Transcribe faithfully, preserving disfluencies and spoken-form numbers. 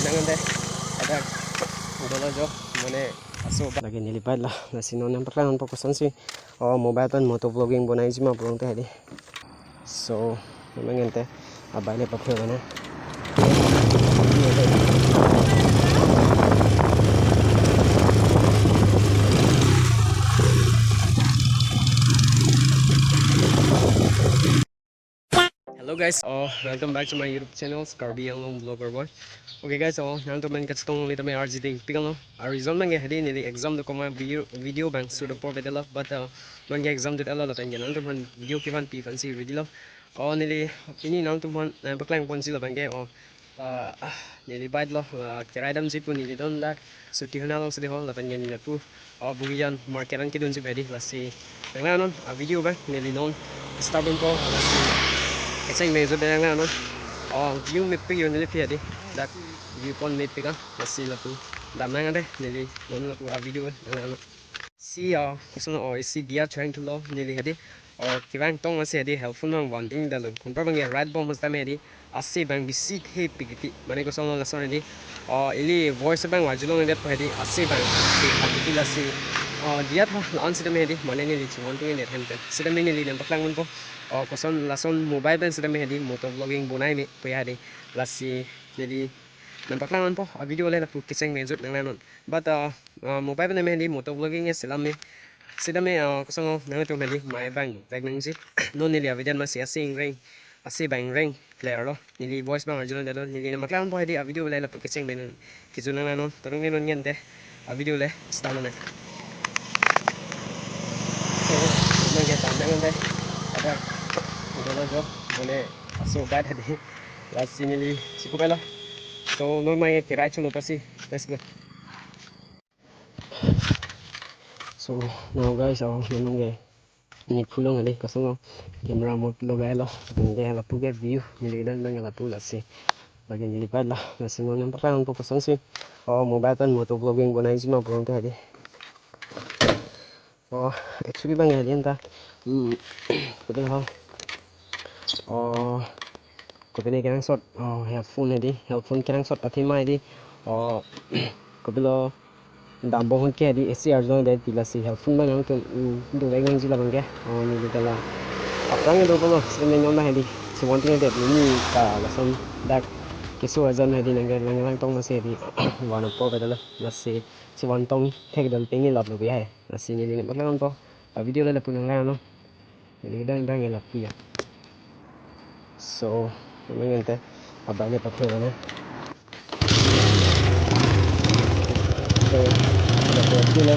Nangande, ada dolo jo, mane aso ba- lake neli bike lo, lasi non nangpaklangpo kosonsi o mobile pen moto vlogging bonaiji ma pulote hedi. So, nangande, a bike le paphelo na. Hello guys, oh, welcome back to my YouTube channel, Karbi Anglong Vlogger Boy. Okay guys, oh, nangtum aphan kachetong longle tame arji dingpik lo. A reason abang ke hedi neli exam do koma video, video abang shoot apor bedelo, but, uh, non ke exam do telo lapen ke nangtum aphan video kevan pi aphansi ready lo. Oh, neli pini nangtum aphan, eh, paklangponji labang ke, oh, ah, ah, neli bike lo, ah, kerai damji pu neli don dak Sutihun along sidi ho lapen ke neli lapu, ah, Bogijan market an kedunji hedi, lasi nanglang non, ah, video abang neli non start dunpo, lasi kecheng mejut nanglang non, ah, view mepik yo neli phi hedi, dak view point mepik an, lasi lapu damnang ante neli non lapu, ah, video nanglang non. Si, ah, koson, oh, isi diya chang thulo neli hedi. Oh, kevang tong asi hedi helpful nang vanting dalo. Kontra abang ke right bom sitame hedi. Asi abang bisi thepik titi. Mane koson lason hedi. Oh, ili voice abang vangji longledetpo hedi. Asi abang thepik titi lasi. Oh, diya tha la-an sitame hedi. Mane neli chevang tong det hem pen. Sitame neli nangpaklangponpo. Oh, koson lason mobile pen sitame hedi moto vlogging bonai me puya hedi. Lasi neli nangpaklangponpo. A video le lapu kecheng mejut nanglang non. But, uh, uh, mobile pen hedi moto vlogging ke selam me. Sitame, uh, koson nangtum hedi mai abang vek nangji. Non neli avedetma si asi ingreng, asi abang ingreng clear lo. Neli voice abang arjulong dalo. Neli nangpaklangpo hedi a video le lapu kecheng mejut nanglang non. Todung ne non nangande a video le start lo ne. So, nangke damnang ante. Ada dolo jo, mane aso bike hedi. Lasi neli chikupelo. So, non mai kerai cholo pasi. Let's go. So, now guys, oh, nangke neli phulong hedi, koson camera mode logailo. Neli lapu ke view, neli kedam abang lapu lasi. Lake neli bike lo, lasi non nangpaklangpo kosonsi o mobile pen moto vlogging bonaiji ma pulote hedi. Oh, actually abang hedi anta, hmm, kopi ho. Oh, kopi ne kenangsot, oh, headphone hedi, headphone kenangsot athema hedi. Oh, kopilo dampo ahut ke hedi isi arjulong det pi lasi headphone abang nangtum, mm, dovek nangji labang ke. Oh, neli dala. Aphrang do kono, sini non hedi. Si wanting det neli ka lason dak keso ajan hedi nangke nanglang tong masi hedi. Van apor bedelo. Lasi si van tong thekdam pengi lap lo bi hai. Lasi neli nangpaklangpo. A video le lapu nanglang non. Neli kedam abang lapu ya. So, nangande a bike le paphelo na. So, lapu ya.